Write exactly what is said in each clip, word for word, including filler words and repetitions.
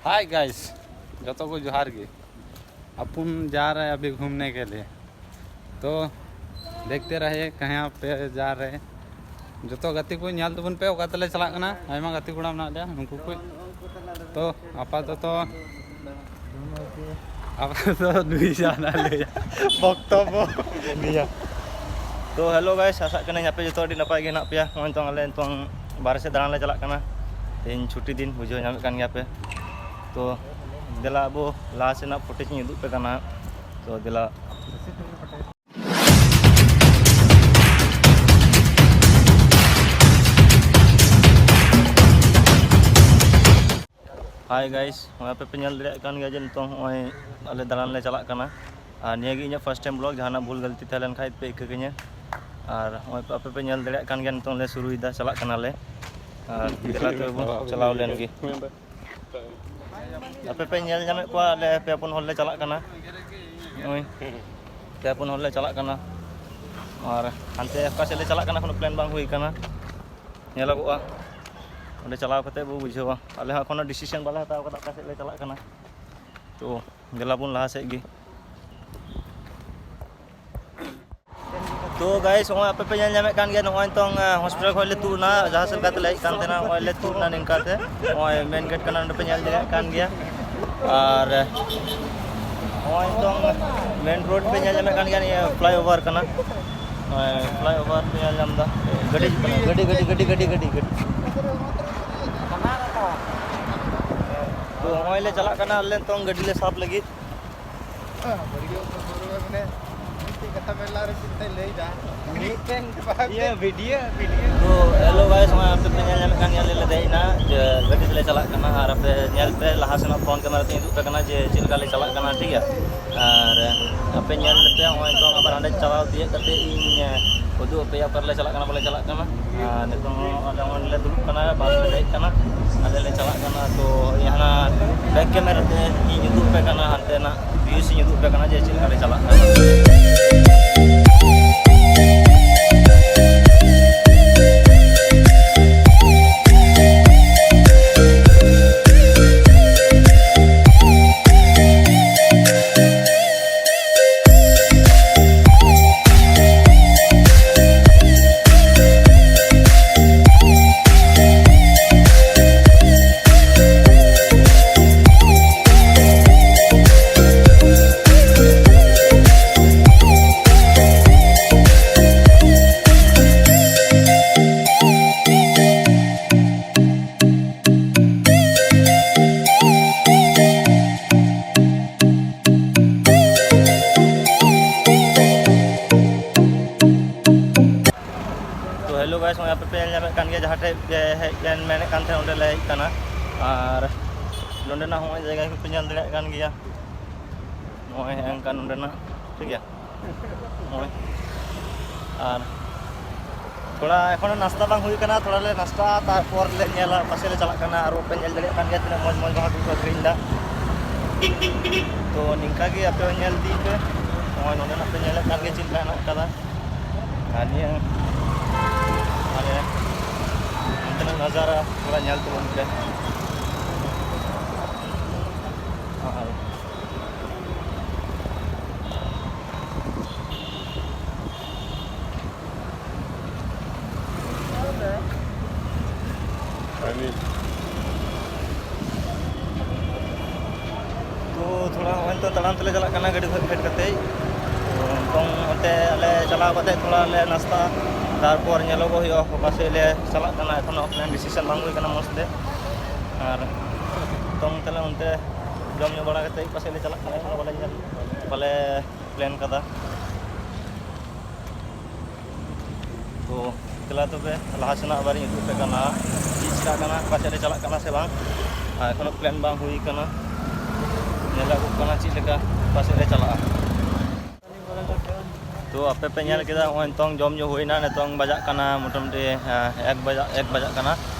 Hi guys, ᱡᱚᱛᱚ ᱠᱚ ᱡᱚᱦᱟᱨ ᱜᱮ। अपन जा रहे हैं अभी घूमने के लिए, तो देखते रहिए कहाँ पे जा रहे हैं। ᱡᱚᱛᱚ ᱜᱟᱛᱮ ᱠᱚ ᱧᱮᱞ ᱛᱟᱵᱚᱱ ᱯᱮ, ᱚᱠᱟ ᱛᱮᱞᱮ ᱪᱟᱞᱟᱜ ᱠᱟᱱᱟ। ᱟᱭᱢᱟ ᱜᱟᱛᱮ ᱠᱚᱲᱟ ᱢᱮᱱᱟᱜ ᱞᱮᱭᱟ, ᱩᱱᱠᱩ ᱠᱚ। ᱛᱚ ᱟᱯᱟᱛᱚᱛᱚ, ᱟᱯᱟᱛᱚᱛᱚ ᱱᱩᱭ ᱡᱟᱦᱟᱱᱟᱜ ᱞᱟᱹᱭᱟ, ᱵᱚᱠᱛᱚᱵᱵᱚ ᱱᱤᱭᱟ᱾ ᱛᱚ ᱦᱮᱞᱳ ᱜᱟᱭᱥ, ᱟᱥᱟᱜ ᱠᱟᱹᱱᱟᱹᱧ ᱟᱯᱮ ᱡᱚᱛᱚ ᱟᱹᱰᱤ ᱱᱟᱯᱟᱭ ᱜᱮ ᱦᱮᱱᱟᱜ ᱯᱮᱭᱟ᱾ ᱱᱚᱜᱼᱚᱭ ᱱᱤᱛᱚᱝ ᱟᱞᱮ ᱱᱤᱛᱚᱝ ᱵᱟᱨᱦᱮ ᱥᱮᱫ ᱫᱟᱬᱟᱱ ᱞᱮ ᱪᱟᱞᱟᱜ ᱠᱟᱱᱟ᱾ ᱛᱮᱦᱮᱧ ᱪᱷᱩᱴᱤ ᱫᱤᱱ, ᱵᱩᱡᱷᱟᱹᱣ ᱧᱟᱢᱮᱫ ᱠᱟᱱ ᱜᱮᱭᱟ ᱯᱮ᱾ ᱛᱚ ᱫᱮᱞᱟ ᱟᱵᱚ ᱞᱟᱦᱟ ᱥᱮᱱᱟᱜ ᱯᱷᱩᱴᱮᱡᱽ ᱤᱧ ᱩᱫᱩᱜ ᱯᱮ ᱠᱟᱱᱟ᱾ ᱛᱚ ᱫᱮᱞᱟ᱾ हाय गाइस, ᱱᱚᱜᱼᱚᱭ ᱟᱯᱮ ᱯᱮ ᱧᱮᱞ ᱫᱟᱲᱮᱭᱟᱜ ᱠᱟᱱ ᱜᱮᱭᱟ ᱡᱮ ᱱᱤᱛᱚᱝ ᱱᱚᱜᱼᱚᱭ ᱟᱞᱮ ᱫᱟᱬᱟᱱ ᱞᱮ ᱪᱟᱞᱟᱜ ᱠᱟᱱᱟ᱾ ᱟᱨ ᱱᱤᱭᱟᱹ ᱜᱮ ᱤᱧᱟᱹᱜ ᱯᱷᱟᱥᱴ ᱴᱟᱭᱤᱢ ᱵᱞᱚᱜ, ᱡᱟᱦᱟᱱᱟᱜ ᱵᱷᱩᱞ ᱜᱟᱹᱞᱛᱤ ᱛᱟᱦᱮᱸ ᱞᱮᱱ ᱠᱷᱟᱡ ᱯᱮ ᱤᱠᱟᱹ ᱠᱟᱹᱧᱟ᱾ ᱟᱨ ᱱᱚᱜᱼᱚᱭ ᱟᱯᱮ ᱯᱮ ᱧᱮᱞ ᱫᱟᱲᱮᱭᱟᱜ ᱠᱟᱱ ᱜᱮᱭᱟ, ᱱᱤᱛᱚᱝ ᱞᱮ ᱥᱩᱨᱩᱭᱮᱫᱟ, ᱪᱟᱞᱟᱜ ᱠᱟᱱᱟᱞᱮ᱾ ᱟᱨ ᱫᱮᱞᱟ ᱛᱚᱵᱮ ᱵᱚᱱ ᱪᱟᱞᱟᱣ ᱞᱮᱱ ᱜᱮ᱾ ᱟᱯᱮ ᱯᱮ ᱧᱮᱞ ᱧᱟᱢᱮᱫ ᱠᱚᱣᱟ, ᱟᱞᱮ ᱯᱮ ᱯᱩᱱ ᱦᱚᱲ ᱞᱮ ᱪᱟᱞᱟᱜ ᱠᱟᱱᱟ᱾ ᱱᱚᱜᱼᱚᱭ ᱯᱮ ᱯᱩᱱ ᱦᱚᱲ ᱞᱮ ᱪᱟᱞᱟᱜ ᱠᱟᱱᱟ᱾ ᱟᱨ ᱦᱟᱱᱛᱮ ᱚᱠᱟ ᱥᱮᱫ ᱞᱮ ᱪᱟᱞᱟᱜ ᱠᱟᱱᱟ, ᱠᱳᱱᱳ ᱯᱞᱮᱱ ᱵᱟᱝ ᱦᱩᱭ ᱠᱟᱱᱟ᱾ ᱧᱮᱞᱚᱜᱚᱜᱼᱟ, ᱚᱸᱰᱮ ᱪᱟᱞᱟᱣ ᱠᱟᱛᱮ ᱵᱚ ᱵᱩᱡᱷᱟᱹᱣᱟ᱾ ᱟᱞᱮ ᱦᱚᱸ ᱮᱠᱷᱚᱱᱳ ᱰᱤᱥᱤᱥᱚᱱ ᱵᱟᱞᱮ ᱦᱟᱛᱟᱣ ᱠᱟᱫᱟ ᱚᱠᱟ ᱥᱮᱫ ᱞᱮ ᱪᱟᱞᱟᱜ ᱠᱟᱱᱟ᱾ ᱛᱚ ᱫᱮᱞᱟ ᱵᱚᱱ ᱞᱟᱦᱟ ᱥᱮᱫ ᱜᱮ᱾ ᱛᱚ ᱜᱟᱭᱥ, ᱱᱚᱜᱼᱚᱭ ᱟᱯᱮ ᱯᱮ ᱧᱮᱞ ᱧᱟᱢᱮᱫ ᱠᱟᱱ ᱜᱮᱭᱟ, ᱱᱚᱜᱼᱚᱭ ᱱᱤᱛᱚᱝ ᱦᱚᱥᱯᱤᱴᱟᱞ ᱠᱷᱚᱱ ᱞᱮ ᱛᱩᱫ ᱮᱱᱟ, ᱡᱟᱦᱟᱸ ᱥᱮᱫ ᱞᱮᱠᱟᱛᱮ ᱞᱮ ᱦᱮᱡ ᱠᱟᱱ ᱛᱟᱦᱮᱱᱟ, ᱱᱚᱜᱼᱚᱭ ᱞᱮ ᱛᱩᱫ ᱮᱱᱟ ᱱᱤᱝᱠᱟᱛᱮ᱾ ᱱᱚᱜᱼᱚᱭ ᱢᱮᱱ ᱜᱮᱴ ᱠᱟᱱᱟ, ᱱᱚᱰᱮ ᱯᱮ ᱧᱮᱞ ᱫᱟᱲᱮᱭᱟᱜ ᱠᱟᱱ ᱜᱮᱭᱟ᱾ ᱟᱨ ᱱᱚᱜᱼᱚᱭ ᱱᱤᱛᱚᱝ ᱢᱮᱱ ᱨᱳᱰ ᱯᱮ ᱧᱮᱞ ᱧᱟᱢᱮᱫ ᱠᱟᱱ ᱜᱮᱭᱟ, ᱱᱤᱭᱟᱹ ᱯᱷᱞᱟᱭ ᱳᱵᱷᱟᱨ ᱠᱟᱱᱟ᱾ ᱱᱚᱜᱼᱚᱭ ᱯᱷᱞᱟᱭ ᱳᱵᱷᱟᱨ ᱯᱮ ᱧᱮᱞ ᱧᱟᱢ ᱮᱫᱟ, ᱜᱟᱹᱰᱤ ᱦᱤᱡᱩᱜ ᱠᱟᱱᱟ, ᱜᱟᱹᱰᱤ, ᱜᱟᱹᱰᱤ, ᱜᱟᱹᱰᱤ᱾ ᱛᱚ ᱱᱚᱜᱼᱚᱭ ᱞᱮ ᱪᱟᱞᱟᱜ ᱠᱟᱱᱟ ᱟᱞᱮ ᱱᱤᱛᱚᱝ ᱜᱟᱹᱰᱤ ᱞᱮ ᱥᱟᱵ ᱞᱟᱹᱜᱤᱫ᱾ ᱢᱤᱫᱴᱮᱱ ᱠᱟᱛᱷᱟ ᱢᱮᱱ ᱞᱟᱦᱟ ᱨᱮ ᱪᱮᱫ ᱞᱮᱠᱟᱭ ᱞᱟᱹᱭ ᱮᱫᱟ? ᱢᱤᱫᱴᱮᱱ ᱤᱭᱟᱹ ᱵᱷᱤᱰᱤᱭᱳ, ᱵᱷᱤᱰᱤᱭᱳ᱾ ᱛᱚ ᱦᱮᱞᱳ ᱜᱟᱭᱥ, ᱱᱚᱜᱼᱚᱭ ᱟᱯᱮ ᱯᱮ ᱧᱮᱞ ᱧᱟᱢᱮᱫ ᱠᱟᱱ ᱜᱮᱭᱟ, ᱟᱞᱮ ᱞᱮ ᱫᱮᱡ ᱮᱱᱟ, ᱡᱮ ᱜᱟᱹᱰᱤ ᱛᱮᱞᱮ ᱪᱟᱞᱟᱜ ᱠᱟᱱᱟ᱾ ᱟᱨ ᱟᱯᱮ ᱧᱮᱞ ᱯᱮ, ᱞᱟᱦᱟ ᱥᱮᱱᱟᱜ ᱯᱷᱨᱚᱱᱴ ᱠᱮᱢᱮᱨᱟ ᱛᱮᱧ ᱩᱫᱩᱜ ᱯᱮ ᱠᱟᱱᱟ ᱡᱮ ᱪᱮᱫ ᱞᱮᱠᱟ ᱞᱮ ᱪᱟᱞᱟᱜ ᱠᱟᱱᱟ, ᱴᱷᱤᱠ ᱜᱮᱭᱟ? ᱟᱨ ᱟᱯᱮ ᱧᱮᱞ ᱯᱮ, ᱱᱚᱜᱼᱚᱭ ᱱᱤᱛᱚᱝ ᱟᱵᱟᱨ ᱦᱟᱸᱰᱮ ᱪᱟᱞᱟᱣ ᱛᱤᱭᱟᱹᱜ ᱠᱟᱛᱮ ᱤᱧ ᱩᱫᱩᱜ ᱟᱯᱮᱭᱟ ᱚᱠᱟ ᱨᱮᱞᱮ ᱪᱟᱞᱟᱜ ᱠᱟᱱᱟ, ᱵᱟᱞᱮ ᱪᱟᱞᱟᱜ ᱠᱟᱱᱟ᱾ ᱟᱨ ᱱᱤᱛᱚᱝ ᱦᱚᱸ ᱟᱞᱮ ᱚᱸᱰᱮ ᱞᱮ ᱫᱩᱲᱩᱵ ᱠᱟᱱᱟ, ᱵᱟᱥ ᱞᱮ ᱫᱮᱡ ᱠᱟᱱᱟ, ᱟᱞᱮ ᱞᱮ ᱪᱟᱞᱟᱜ ᱠᱟᱱᱟ᱾ ᱛᱚ ᱦᱟᱱᱟ ᱵᱮᱠ ᱠᱮᱢᱮᱨᱟ ᱛᱮ ᱤᱧ ᱩᱫᱩᱜ ᱯᱮ ᱠᱟᱱᱟ, ᱦᱟᱱᱛᱮᱱᱟᱜ ᱵᱷᱤᱭᱩᱥ ᱤᱧ ᱩᱫᱩᱜ ᱯᱮ ᱠᱟᱱᱟ ᱡᱮ ᱪᱮᱫ ᱞᱮᱠᱟ ᱞᱮ ᱪᱟᱞᱟᱜ ᱠᱟᱱᱟ᱾ ᱟᱯᱮ ᱯᱮ ᱧᱮᱞ ᱧᱟᱢᱮᱫ ᱠᱟᱱ ᱜᱮᱭᱟ, ᱡᱟᱦᱟᱸ ᱴᱷᱮᱡ ᱯᱮ ᱦᱮᱡ ᱞᱮᱱ ᱢᱮᱱᱮᱫ ᱠᱟᱱ ᱛᱟᱦᱮᱸᱫ, ᱚᱸᱰᱮ ᱞᱮ ᱦᱮᱡ ᱟᱠᱟᱱᱟ᱾ ᱟᱨ ᱱᱚᱸᱰᱮᱱᱟᱜ ᱦᱚᱸᱜᱼᱚᱭ ᱡᱟᱭᱜᱟ ᱠᱚᱯᱮ ᱧᱮᱞ ᱫᱟᱲᱮᱭᱟᱜ ᱠᱟᱱ ᱜᱮᱭᱟ, ᱱᱚᱜᱼᱚᱭ ᱦᱮᱡ ᱮᱱ ᱠᱟᱱ ᱱᱚᱸᱰᱮᱱᱟᱜ, ᱴᱷᱤᱠ ᱜᱮᱭᱟ᱾ ᱱᱚᱜᱼᱚᱭ᱾ ᱟᱨ ᱛᱷᱚᱲᱟ ᱮᱠᱷᱚᱱᱳ ᱱᱟᱥᱛᱟ ᱵᱟᱝ ᱦᱩᱭ ᱠᱟᱱᱟ, ᱛᱷᱚᱲᱟ ᱞᱮ ᱱᱟᱥᱛᱟᱜᱼᱟ, ᱛᱟᱨᱯᱚᱨ ᱞᱮ ᱧᱮᱞᱟ ᱚᱠᱟ ᱥᱮᱫ ᱞᱮ ᱪᱟᱞᱟᱜ ᱠᱟᱱᱟ᱾ ᱟᱨ ᱯᱮ ᱧᱮᱞ ᱫᱟᱲᱮᱭᱟᱜ ᱠᱟᱱ ᱜᱮᱭᱟ ᱛᱤᱱᱟᱹᱜ ᱢᱚᱡᱽ ᱢᱚᱡᱽ ᱵᱟᱦᱟ ᱠᱚᱠᱚ ᱟᱹᱠᱷᱨᱤᱧ ᱮᱫᱟ᱾ ᱛᱚ ᱱᱤᱝᱠᱟ ᱜᱮ ᱟᱯᱮ ᱦᱚᱸ ᱧᱮᱞ ᱤᱫᱤᱭ ᱯᱮ᱾ ᱱᱚᱜᱼᱚᱭ ᱱᱚᱸᱰᱮᱱᱟᱜ ᱯᱮ ᱧᱮᱞᱮᱫ ᱠᱟᱱ ᱜᱮᱭᱟ ᱪᱮᱫ ᱞᱮᱠᱟ ᱦᱮᱱᱟᱜ ᱟᱠᱟᱫᱟ᱾ ᱟᱨ ᱱᱤᱭᱟᱹ ᱢᱟᱱᱮ ᱚᱱᱛᱮᱱᱟᱜ ᱱᱟᱡᱟᱨᱟ ᱛᱷᱚᱲᱟ ᱧᱮᱞ ᱛᱟᱵᱚᱱ ᱯᱮ᱾ ᱟᱨ ᱛᱚ ᱛᱷᱚᱲᱟ ᱱᱚᱜᱼᱚᱭ ᱱᱤᱛᱚᱜ ᱛᱟᱲᱟᱢ ᱛᱮᱞᱮ ᱪᱟᱞᱟᱜ ᱠᱟᱱᱟ ᱜᱟᱹᱰᱤ ᱠᱷᱚᱡ ᱯᱷᱮᱰ ᱠᱟᱛᱮ᱾ ᱛᱚ ᱱᱤᱛᱚᱝ ᱚᱱᱛᱮ ᱟᱞᱮ ᱪᱟᱞᱟᱣ ᱠᱟᱛᱮ ᱛᱷᱚᱲᱟ ᱞᱮ ᱱᱟᱥᱛᱟ, ᱛᱟᱨᱯᱚᱨ ᱧᱮᱞᱚᱜᱚᱜ ᱦᱩᱭᱩᱜᱼᱟ ᱚᱠᱟ ᱥᱮᱫ ᱞᱮ ᱪᱟᱞᱟᱜ ᱠᱟᱱᱟ᱾ ᱮᱠᱷᱚᱱᱳ ᱯᱞᱮᱱ ᱰᱤᱥᱤᱥᱚᱱ ᱵᱟᱝ ᱦᱩᱭ ᱠᱟᱱᱟ ᱢᱚᱡᱽ ᱛᱮ᱾ ᱟᱨ ᱱᱤᱛᱚᱝ ᱛᱟᱦᱞᱮ ᱚᱱᱛᱮ ᱡᱚᱢ ᱧᱩ ᱵᱟᱲᱟ ᱠᱟᱛᱮ ᱚᱠᱟ ᱥᱮᱫ ᱞᱮ ᱪᱟᱞᱟᱜ ᱠᱟᱱᱟ ᱮᱠᱷᱚᱱᱳ ᱵᱟᱞᱮ ᱧᱮᱞ, ᱵᱟᱞᱮ ᱯᱞᱮᱱ ᱠᱟᱫᱟ᱾ ᱛᱚ ᱫᱮᱞᱟ ᱛᱚᱵᱮ ᱞᱟᱦᱟ ᱥᱮᱱᱟᱜ ᱟᱵᱟᱨᱤᱧ ᱩᱫᱩᱜ ᱟᱯᱮ ᱠᱟᱱᱟ, ᱪᱮᱫ ᱪᱤᱠᱟᱹᱜ ᱠᱟᱱᱟ, ᱚᱠᱟ ᱥᱮᱫ ᱞᱮ ᱪᱟᱞᱟᱜ ᱠᱟᱱᱟ ᱥᱮ ᱵᱟᱝ᱾ ᱟᱨ ᱮᱠᱷᱚᱱᱳ ᱯᱞᱮᱱ ᱵᱟᱝ ᱦᱩᱭ ᱠᱟᱱᱟ, ᱧᱮᱞ ᱟᱹᱜᱩᱜ ᱠᱟᱱᱟ ᱪᱮᱫ ᱞᱮᱠᱟ, ᱚᱠᱟ ᱥᱮᱫ ᱞᱮ ᱪᱟᱞᱟᱜᱼᱟ᱾ ᱛᱚ ᱟᱯᱮ ᱯᱮ ᱧᱮᱞ ᱠᱮᱫᱟ, ᱱᱚᱜᱼᱚᱭ ᱱᱤᱛᱚᱝ ᱡᱚᱢ ᱧᱩ ᱦᱩᱭᱱᱟ, ᱱᱤᱛᱚᱝ ᱵᱟᱡᱟᱜ ᱠᱟᱱᱟ ᱢᱚᱴᱟᱢᱩᱴᱤ, ᱦᱮᱸ, ᱮᱠ ᱵᱟᱡᱟᱜ, ᱮᱠ ᱵᱟᱡᱟᱜ ᱠᱟᱱᱟ᱾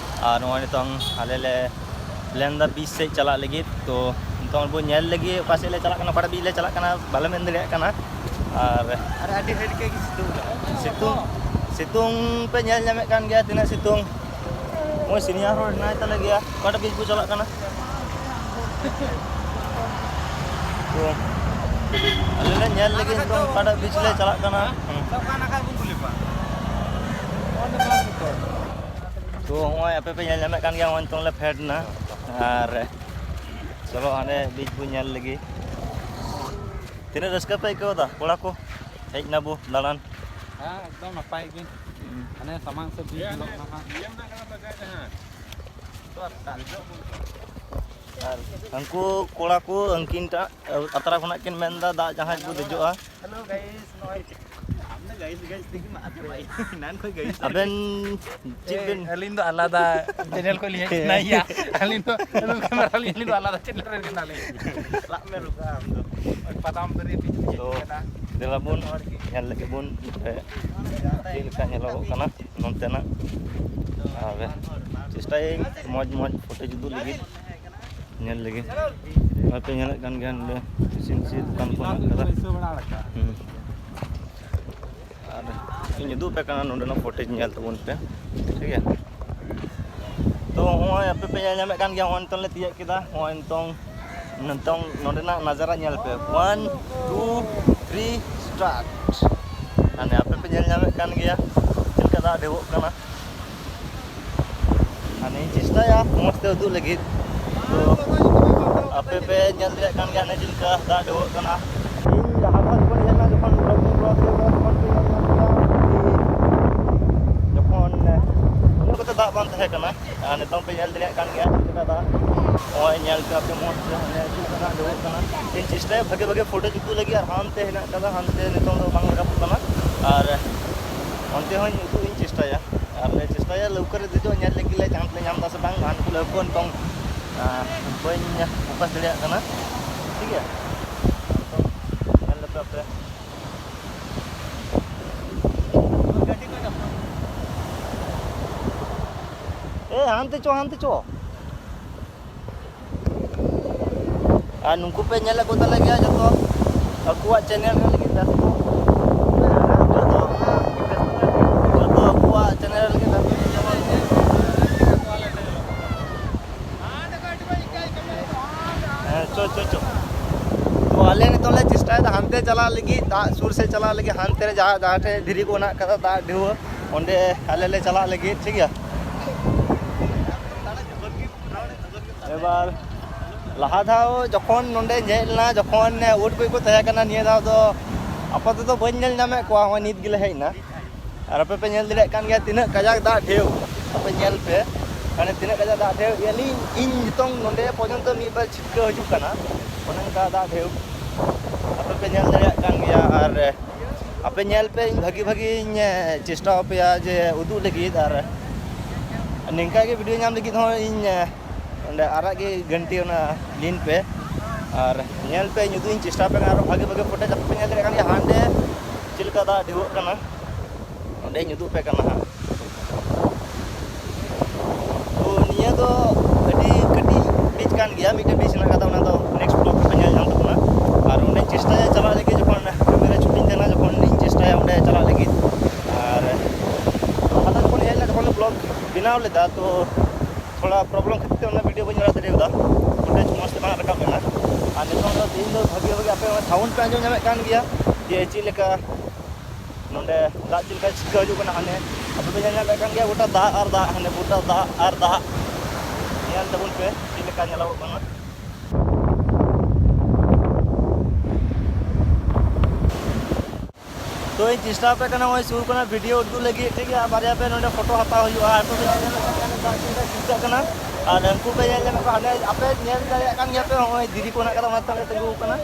ᱟᱨ ᱱᱚᱜᱼᱚᱭ ᱱᱤᱛᱚᱝ ᱟᱞᱮ ᱞᱮ ᱯᱞᱮᱱ ᱫᱟ ᱵᱤᱪ ᱥᱮᱫ ᱪᱟᱞᱟᱜ ᱞᱟᱹᱜᱤᱫ᱾ ᱛᱚ ᱱᱤᱛᱚᱝ ᱵᱚ ᱧᱮᱞ ᱞᱟᱹᱜᱤᱫ ᱚᱠᱟ ᱥᱮᱫ ᱞᱮ ᱪᱟᱞᱟᱜ ᱠᱟᱱᱟ, ᱚᱠᱟᱴᱟᱜ ᱵᱤᱪ ᱞᱮ ᱪᱟᱞᱟᱜ ᱠᱟᱱᱟ ᱵᱟᱞᱮ ᱢᱮᱱ ᱫᱟᱲᱮᱭᱟᱜ ᱠᱟᱱᱟ᱾ ᱟᱨ ᱟᱨ ᱟᱹᱰᱤ ᱰᱷᱮᱨ ᱜᱮ ᱥᱤᱛᱩᱝ ᱠᱟᱱᱟ᱾ ᱥᱤᱛᱩᱝ, ᱥᱤᱛᱩᱝ ᱯᱮ ᱧᱮᱞ ᱧᱟᱢᱮᱫ ᱠᱟᱱ ᱜᱮᱭᱟ ᱛᱤᱱᱟᱹᱜ ᱥᱤᱛᱩᱝ᱾ ᱱᱚᱜᱼᱚᱭ ᱥᱤᱱᱤᱭᱟᱨ ᱦᱚᱲ ᱦᱮᱱᱟᱭ ᱛᱟᱞᱮ ᱜᱮᱭᱟ, ᱚᱠᱟᱴᱟᱜ ᱵᱤᱪ ᱵᱚ ᱪᱟᱞᱟᱜ ᱠᱟᱱᱟ? ᱛᱚ ᱟᱞᱮ ᱞᱮ ᱧᱮᱞ ᱞᱟᱹᱜᱤᱫ ᱱᱤᱛᱚᱝ ᱚᱠᱟᱴᱟᱜ ᱵᱤᱪ ᱞᱮ ᱪᱟᱞᱟᱜ ᱠᱟᱱᱟ᱾ ᱦᱩᱸ᱾ ᱛᱚ ᱱᱚᱜᱼᱚᱭ ᱟᱯᱮ ᱯᱮ ᱧᱮᱞ ᱧᱟᱢᱮᱫ ᱠᱟᱱ ᱜᱮᱭᱟ, ᱱᱚᱜᱼᱚᱭ ᱱᱤᱛᱚᱝ ᱞᱮ ᱯᱷᱮᱰ ᱮᱱᱟ᱾ ᱟᱨ ᱪᱚᱞᱚ ᱦᱟᱸᱰᱮ ᱵᱤᱪ ᱵᱚ ᱧᱮᱞ ᱞᱮᱜᱮ᱾ ᱛᱤᱱᱟᱹᱜ ᱨᱟᱹᱥᱠᱟᱹ ᱯᱮ ᱟᱹᱭᱠᱟᱹᱣ ᱮᱫᱟ ᱠᱚᱲᱟ ᱠᱚ? ᱦᱮᱡ ᱱᱟᱵᱚ ᱫᱟᱬᱟᱱ᱾ ᱦᱮᱸ, ᱮᱠᱫᱚᱢ ᱱᱟᱯᱟᱭ ᱜᱮ᱾ ᱦᱩᱸ᱾ ᱦᱟᱱᱮ ᱥᱟᱢᱟᱝ ᱥᱮᱫ ᱵᱤᱪ ᱧᱮᱞᱚᱜ ᱠᱟᱱᱟ ᱦᱟᱸᱜ᱾ ᱟᱨ ᱩᱱᱠᱩ ᱠᱚᱲᱟ ᱠᱚ ᱩᱱᱠᱤᱱ ᱴᱟᱜ ᱟᱛᱨᱟ ᱠᱷᱚᱱᱟᱜ ᱠᱤᱱ ᱢᱮᱱᱫᱟ ᱫᱟᱜ ᱡᱟᱦᱟᱡᱽ ᱵᱚ ᱫᱮᱡᱚᱜᱼᱟ᱾ Hello guys, ᱱᱚᱜᱼᱚᱭ ᱮᱱᱟᱱ ᱠᱷᱚᱱ ᱜᱮ ᱟᱵᱮᱱ ᱪᱮᱫ ᱵᱮᱱ ᱟᱹᱞᱤᱧ ᱫᱚ ᱟᱞᱟᱫᱟ ᱪᱮᱱᱮᱞ ᱠᱷᱚᱱ ᱞᱤᱧ ᱦᱮᱡ ᱠᱟᱱᱟ᱾ ᱤᱭᱟ, ᱟᱹᱞᱤᱧ ᱫᱚ ᱟᱹᱞᱤᱧ ᱫᱚ ᱟᱞᱟᱫᱟ ᱪᱮᱱᱮᱞ ᱨᱮᱱ ᱠᱟᱱᱟᱞᱤᱧ᱾ ᱞᱟᱜ ᱢᱮ ᱨᱩᱠᱟ ᱟᱢ ᱫᱚ᱾ ᱵᱟᱫᱟᱢ ᱫᱟᱨᱮ ᱵᱤᱪ ᱨᱮ ᱛᱚ, ᱪᱮᱫ ᱠᱟᱱᱟ? ᱫᱮᱞᱟ ᱵᱚᱱ ᱧᱮᱞ ᱞᱮᱜᱮ ᱵᱚᱱ ᱪᱮᱫ ᱞᱮᱠᱟ ᱧᱮᱞᱚᱜᱚᱜ ᱠᱟᱱᱟ ᱱᱚᱱᱛᱮᱱᱟᱜ᱾ ᱟᱨ ᱪᱮᱥᱴᱟᱭᱟᱹᱧ ᱢᱚᱡᱽ ᱢᱚᱡᱽ ᱯᱷᱳᱴᱳ ᱩᱫᱩᱜ ᱞᱟᱹᱜᱤᱫ, ᱧᱮᱞ ᱞᱟᱹᱜᱤᱫ᱾ ᱱᱚᱜᱼᱚᱭ ᱯᱮ ᱧᱮᱞᱮᱫ ᱠᱟᱱ ᱜᱮᱭᱟ ᱱᱚᱰᱮ ᱥᱤᱱ ᱥᱤ ᱫᱚᱠᱟᱱ ᱠᱚ ᱢᱮᱱᱟᱜ ᱠᱟᱫᱟ᱾ ᱦᱩᱸ᱾ ᱟᱨ ᱤᱧ ᱩᱫᱩᱜ ᱟᱯᱮ ᱠᱟᱱᱟ ᱱᱚᱰᱮᱱᱟᱜ ᱯᱷᱩᱴᱮᱡᱽ ᱧᱮᱞ ᱛᱟᱵᱚᱱ ᱯᱮ, ᱴᱷᱤᱠ ᱜᱮᱭᱟ? ᱛᱚ, ᱦᱚᱸᱜᱼᱚᱭ ᱟᱯᱮ ᱯᱮ ᱧᱮᱞ ᱧᱟᱢᱮᱫ ᱠᱟᱱ ᱜᱮᱭᱟ, ᱦᱚᱸᱜᱼᱚᱭ ᱱᱤᱛᱚᱝ ᱞᱮ ᱛᱤᱭᱟᱹᱜ ᱠᱮᱫᱟ, ᱦᱚᱸᱜᱼᱚᱭ ᱱᱤᱛᱚᱝ, ᱱᱤᱛᱚᱝ ᱱᱚᱰᱮᱱᱟᱜ ᱱᱟᱡᱟᱨᱟ ᱧᱮᱞ ᱯᱮ, one, two, three, start᱾ ᱢᱟᱱᱮ ᱟᱯᱮ ᱯᱮ ᱧᱮᱞ ᱧᱟᱢᱮᱫ ᱠᱟᱱ ᱜᱮᱭᱟ ᱪᱮᱫ ᱞᱮᱠᱟ ᱫᱟᱜ ᱰᱷᱮᱣᱚᱜ ᱠᱟᱱᱟ᱾ ᱟᱨ ᱤᱧ ᱪᱮᱥᱴᱟᱭᱟ ᱢᱚᱡᱽ ᱛᱮ ᱩᱫᱩᱜ ᱞᱟᱹᱜᱤᱫ᱾ ᱛᱚ, ᱟᱯᱮ ᱯᱮ ᱧᱮᱞ ᱫᱟᱲᱮᱭᱟᱜ ᱠᱟᱱ ᱜᱮᱭᱟ ᱦᱟᱱᱮ ᱪᱮᱫ ᱞᱮᱠᱟ ᱫᱟᱜ ᱰᱷᱮᱣᱚᱜ ᱠᱟᱱᱟ᱾ ᱤᱧ ᱞᱟᱦᱟ ᱫᱷᱟᱣ ᱡᱚᱠᱷᱚᱱ ᱤᱧ ᱦᱮᱡ ᱞᱮᱱᱟ, ᱡᱚᱠᱷᱚᱱ vlogging ᱠᱚᱨᱟᱣ ᱫᱟᱲᱮᱭᱟᱜ ᱠᱟᱱᱟ, ᱛᱚᱠᱷᱚᱱ ᱯᱮ ᱧᱮᱞ ᱧᱟᱢ ᱠᱮᱭᱟ ᱡᱮ, ᱡᱚᱠᱷᱚᱱ, ᱮ, ᱩᱱᱟᱹᱜ ᱠᱟᱛᱮ ᱫᱟᱜ ᱵᱟᱝ ᱛᱟᱦᱮᱸ ᱠᱟᱱᱟ᱾ ᱟᱨ ᱱᱤᱛᱚᱝ ᱯᱮ ᱧᱮᱞ ᱫᱟᱲᱮᱭᱟᱜ ᱠᱟᱱ ᱜᱮᱭᱟ ᱪᱮᱫ ᱞᱮᱠᱟ ᱫᱟᱜ᱾ ᱱᱚᱜᱼᱚᱭ ᱧᱮᱞ ᱯᱮ ᱟᱯᱮ ᱢᱚᱡᱽ ᱛᱮ, ᱦᱟᱱᱮ ᱪᱮᱫ ᱞᱮᱠᱟ ᱫᱟᱜ ᱰᱷᱮᱣᱚᱜ ᱠᱟᱱᱟ᱾ ᱤᱧ ᱪᱮᱥᱴᱟᱭᱟ ᱵᱷᱟᱜᱮ ᱵᱷᱟᱜᱮ ᱯᱷᱳᱴᱳ ᱡᱩᱛᱩᱜ ᱞᱟᱹᱜᱤᱫ, ᱟᱨ ᱦᱟᱱᱛᱮ ᱦᱮᱱᱟᱜ ᱠᱟᱫᱟ, ᱦᱟᱱᱛᱮ ᱱᱤᱛᱚᱝ ᱫᱚ ᱵᱟᱝ ᱨᱟᱠᱟᱵ ᱠᱟᱱᱟ᱾ ᱟᱨ ᱚᱱᱛᱮ ᱦᱚᱸᱧ ᱩᱫᱩᱜ ᱤᱧ ᱪᱮᱥᱴᱟᱭᱟ᱾ ᱟᱨ ᱞᱮ ᱪᱮᱥᱴᱟᱭᱟ ᱞᱟᱹᱣᱠᱟᱹ ᱨᱮ ᱫᱮᱡᱚᱜ, ᱧᱮᱞ ᱞᱟᱹᱜᱤᱫ ᱞᱮ ᱪᱟᱱᱥ ᱞᱮ ᱧᱟᱢ ᱮᱫᱟ ᱥᱮ ᱵᱟᱝ᱾ ᱦᱟᱱᱠᱩ ᱞᱟᱹᱣᱠᱟᱹ ᱱᱤᱛᱚᱝ, ᱟᱸ, ᱵᱟᱹᱧ ᱯᱷᱳᱠᱟᱥ ᱫᱟᱲᱮᱭᱟᱜ ᱠᱟᱱᱟ, ᱴᱷᱤᱠ ᱜᱮᱭᱟ? ᱧᱮᱞ ᱞᱮᱯᱮ ᱟᱯᱮ᱾ ᱮ, ᱦᱟᱱᱛᱮ ᱪᱚ, ᱦᱟᱱᱛᱮ ᱪᱚ᱾ ᱟᱨ ᱱᱩᱠᱩ ᱯᱮ ᱧᱮᱞᱮᱫ ᱠᱚ ᱛᱟᱞᱮ ᱜᱮᱭᱟ, ᱡᱚᱛᱚ ᱟᱠᱚᱣᱟᱜ ᱪᱮᱱᱮᱞ ᱨᱮ ᱞᱟᱹᱜᱤᱫ ᱵᱮᱥᱛᱚ᱾ ᱡᱚᱛᱚ, ᱡᱚᱛᱚ ᱟᱠᱚᱣᱟᱜ ᱪᱮᱱᱮᱞ ᱨᱮ ᱞᱟᱹᱜᱤᱫ ᱵᱮᱥᱛᱚ᱾ ᱦᱮᱸ, ᱪᱚ, ᱪᱚ, ᱪᱚ᱾ ᱛᱚ, ᱟᱞᱮ ᱱᱤᱛᱚᱜ ᱞᱮ ᱪᱮᱥᱴᱟᱭᱮᱫᱟ ᱦᱟᱱᱛᱮ ᱪᱟᱞᱟᱜ ᱞᱟᱹᱜᱤᱫ, ᱫᱟᱜ ᱥᱩᱨ ᱥᱮᱫ ᱪᱟᱞᱟᱜ ᱞᱟᱹᱜᱤᱫ, ᱦᱟᱱᱛᱮ ᱨᱮ ᱡᱟᱦᱟᱸ, ᱡᱟᱦᱟᱸ ᱴᱷᱮᱡ ᱫᱷᱤᱨᱤ ᱠᱚ ᱢᱮᱱᱟᱜ ᱠᱟᱫᱟ, ᱫᱟᱜ ᱰᱷᱮᱣ, ᱚᱸᱰᱮ ᱟᱞᱮ ᱞᱮ ᱪᱟᱞᱟᱜ ᱞᱟᱹᱜᱤᱫ, ᱴᱷᱤᱠ ᱜᱮᱭᱟ? ᱮᱵᱟᱨ ᱞᱟᱦᱟ ᱫᱷᱟᱣ ᱡᱚᱠᱷᱚᱱ ᱱᱚᱸᱰᱮᱧ ᱦᱮᱡ ᱞᱮᱱᱟ, ᱡᱚᱠᱷᱚᱱ ᱩᱴ ᱠᱚ ᱠᱚ ᱛᱟᱦᱮᱸ ᱠᱟᱱᱟ, ᱱᱤᱭᱟᱹ ᱫᱷᱟᱣ ᱫᱚ ᱟᱯᱟᱛᱚᱛᱚ ᱵᱟᱹᱧ ᱧᱮᱞ ᱧᱟᱢᱮᱫ ᱠᱚᱣᱟ᱾ ᱱᱚᱜᱼᱚᱭ ᱱᱤᱛ ᱜᱮᱞᱮ ᱦᱮᱡ ᱮᱱᱟ, ᱟᱨ ᱟᱯᱮ ᱯᱮ ᱧᱮᱞ ᱫᱟᱲᱮᱭᱟᱜ ᱠᱟᱱ ᱜᱮᱭᱟ ᱛᱤᱱᱟᱹᱜ ᱠᱟᱡᱟᱠ ᱫᱟᱜ ᱰᱷᱮᱣ᱾ ᱟᱯᱮ ᱧᱮᱞ ᱯᱮ, ᱢᱟᱱᱮ ᱛᱤᱱᱟᱹᱜ ᱠᱟᱡᱟᱠ ᱫᱟᱜ ᱰᱷᱮᱣ᱾ ᱟᱹᱞᱤᱧ, ᱤᱧ ᱱᱤᱛᱚᱝ ᱱᱚᱸᱰᱮ ᱯᱚᱨᱡᱚᱱᱛᱚ ᱢᱤᱫ ᱵᱟᱨ ᱪᱷᱤᱴᱠᱟᱹ ᱦᱤᱡᱩᱜ ᱠᱟᱱᱟ, ᱚᱱᱮ ᱚᱱᱠᱟ ᱫᱟᱜ ᱰᱷᱮᱣ ᱟᱯᱮ ᱯᱮ ᱧᱮᱞ ᱫᱟᱲᱮᱭᱟᱜ ᱠᱟᱱ ᱜᱮᱭᱟ᱾ ᱟᱨ ᱟᱯᱮ ᱧᱮᱞ ᱯᱮ, ᱤᱧ ᱵᱷᱟᱹᱜᱤ ᱵᱷᱟᱹᱜᱤᱧ, ᱮ, ᱪᱮᱥᱴᱟ ᱟᱯᱮᱭᱟ ᱡᱮ ᱩᱫᱩᱜ ᱞᱟᱹᱜᱤᱫ, ᱟᱨ ᱱᱤᱝᱠᱟ ᱜᱮ ᱵᱷᱤᱰᱤᱭᱳ ᱧᱟᱢ ᱞᱟᱹᱜᱤᱫ ᱦᱚᱸ ᱤᱧ, ᱮ, ᱚᱸᱰᱮ ᱟᱨᱟᱜ ᱜᱮ ᱜᱷᱟᱹᱱᱴᱤ ᱚᱱᱟ ᱞᱤᱱ ᱯᱮ, ᱟᱨ ᱧᱮᱞ ᱯᱮ, ᱤᱧ ᱩᱫᱩᱜ ᱤᱧ ᱪᱮᱥᱴᱟ ᱟᱯᱮ ᱠᱟᱱᱟ᱾ ᱟᱨᱚ ᱵᱷᱟᱹᱜᱤ ᱵᱷᱟᱹᱜᱤ ᱯᱷᱩᱴᱮᱡᱽ ᱟᱯᱮ ᱯᱮ ᱧᱮᱞ ᱫᱟᱲᱮᱭᱟᱜ ᱠᱟᱱ ᱜᱮᱭᱟ, ᱦᱟᱸᱰᱮ ᱪᱮᱫ ᱞᱮᱠᱟ ᱫᱟᱜ ᱰᱷᱮᱣᱚᱜ ᱠᱟᱱᱟ, ᱚᱸᱰᱮᱧ ᱩᱫᱩᱜ ᱯᱮ ᱠᱟᱱᱟ ᱦᱟᱸᱜ᱾ ᱛᱚ ᱱᱤᱭᱟᱹ ᱫᱚ ᱟᱹᱰᱤ ᱠᱟᱹᱴᱤᱡ ᱵᱤᱪ ᱠᱟᱱ ᱜᱮᱭᱟ, ᱢᱤᱫᱴᱮᱱ ᱵᱤᱪ ᱦᱮᱱᱟᱜ ᱠᱟᱫᱟ, ᱚᱱᱟ ᱫᱚ ᱱᱮᱠᱥᱴ ᱵᱞᱚᱜ ᱨᱮᱯᱮ ᱧᱮᱞ ᱧᱟᱢ ᱛᱟᱵᱚᱱᱟ᱾ ᱟᱨ ᱚᱸᱰᱮᱧ ᱪᱮᱥᱴᱟᱭᱟ ᱪᱟᱞᱟᱜ ᱞᱟᱹᱜᱤᱫ, ᱡᱚᱠᱷᱚᱱ ᱠᱟᱹᱢᱤ ᱨᱮ ᱪᱷᱩᱴᱤᱧ ᱛᱟᱦᱮᱱᱟ, ᱡᱚᱠᱷᱚᱱ ᱤᱧ ᱪᱮᱥᱴᱟᱭᱟ ᱚᱸᱰᱮ ᱪᱟᱞᱟᱜ ᱞᱟᱹᱜᱤᱫ᱾ ᱟᱨ ᱦᱟᱛᱟ ᱡᱚᱠᱷᱚᱱ ᱦᱮᱡ ᱞᱮᱱᱟ, ᱡᱚᱠᱷᱚᱱ ᱵᱞᱚᱜ ᱵᱮᱱᱟᱣ ᱞᱮᱫᱟ, ᱛᱚ ᱛᱷᱚᱲᱟ ᱯᱨᱚᱵᱞᱮᱢ ᱠᱷᱟᱹᱛᱤᱨ ᱛᱮ ᱚᱱᱟ ᱵᱷᱤᱰᱤᱭᱳ ᱵᱟᱹᱧ ᱵᱮᱱᱟᱣ ᱫᱟᱲᱮ ᱠᱟᱫᱟ, ᱯᱷᱩᱴᱮᱡᱽ ᱢᱚᱡᱽ ᱛᱮ ᱵᱟᱝ ᱨᱟᱠᱟᱵ ᱞᱮᱱᱟ᱾ ᱟᱨ ᱱᱤᱛᱚᱝ ᱫᱚ, ᱛᱮᱦᱮᱧ ᱫᱚ ᱵᱷᱟᱹᱜᱤ ᱵᱷᱟᱹᱜᱤ ᱟᱯᱮ ᱚᱱᱟ ᱥᱟᱣᱩᱱᱰ ᱯᱮ ᱟᱸᱡᱚᱢ ᱧᱟᱢᱮᱫ ᱠᱟᱱ ᱜᱮᱭᱟ, ᱡᱮ ᱪᱮᱫ ᱞᱮᱠᱟ ᱱᱚᱸᱰᱮ ᱫᱟᱜ ᱪᱮᱫ ᱞᱮᱠᱟ ᱪᱷᱤᱞᱠᱟᱹᱣ ᱦᱤᱡᱩᱜ ᱠᱟᱱᱟ᱾ ᱦᱟᱱᱮ ᱟᱯᱮ ᱯᱮ ᱧᱮᱞ ᱧᱟᱢᱮᱫ ᱠᱟᱱ ᱜᱮᱭᱟ, ᱜᱚᱴᱟ ᱫᱟᱜ ᱟᱨ ᱫᱟᱜ, ᱦᱟᱱᱮ ᱜᱚᱴᱟ ᱫᱟᱜ ᱟᱨ ᱫᱟᱜ᱾ ᱧᱮᱞ ᱛᱟᱵᱚᱱ ᱯᱮ ᱪᱮᱫ ᱞᱮᱠᱟ ᱧᱮᱞᱚᱜᱚᱜ ᱠᱟᱱᱟ᱾ ᱛᱚ ᱤᱧ ᱪᱮᱥᱴᱟ ᱟᱯᱮ ᱠᱟᱱᱟ ᱱᱚᱜᱼᱚᱭ ᱥᱩᱨ ᱠᱷᱚᱱᱟᱜ ᱵᱷᱤᱰᱤᱭᱳ ᱩᱫᱩᱜ ᱞᱟᱹᱜᱤᱫ, ᱴᱷᱤᱠ ᱜᱮᱭᱟ? ᱵᱟᱨᱭᱟ ᱯᱮ ᱱᱚᱸᱰᱮ ᱯᱷᱳᱴᱳ ᱦᱟᱛᱟᱣ ᱦᱩᱭᱩᱜᱼᱟ᱾ ᱟᱨ ᱛᱚᱵᱮ ᱧᱮᱞ ᱧᱟᱢᱚᱜ ᱠᱟᱱᱟ ᱫᱟᱜ ᱪᱮᱫ ᱞᱮᱠᱟ ᱪᱷᱤᱞᱠᱟᱹᱜ ᱠᱟᱱᱟ᱾ ᱟᱨ ᱩᱱᱠᱩ ᱯᱮ ᱧᱮᱞ ᱧᱟᱢᱮᱫ ᱠᱚᱣᱟ, ᱦᱟᱸᱰᱮ ᱟᱯᱮ ᱧᱮᱞ ᱫᱟᱲᱮᱭᱟᱜ ᱠᱟᱱ ᱜᱮᱭᱟ ᱯᱮ, ᱱᱚᱜᱼᱚᱭ ᱫᱷᱤᱨᱤ ᱠᱚ ᱢᱮᱱᱟᱜ ᱠᱟᱫᱟ, ᱚᱱᱟ ᱛᱮᱞᱮ ᱛᱤᱸᱜᱩ ᱟᱠᱟᱱᱟ᱾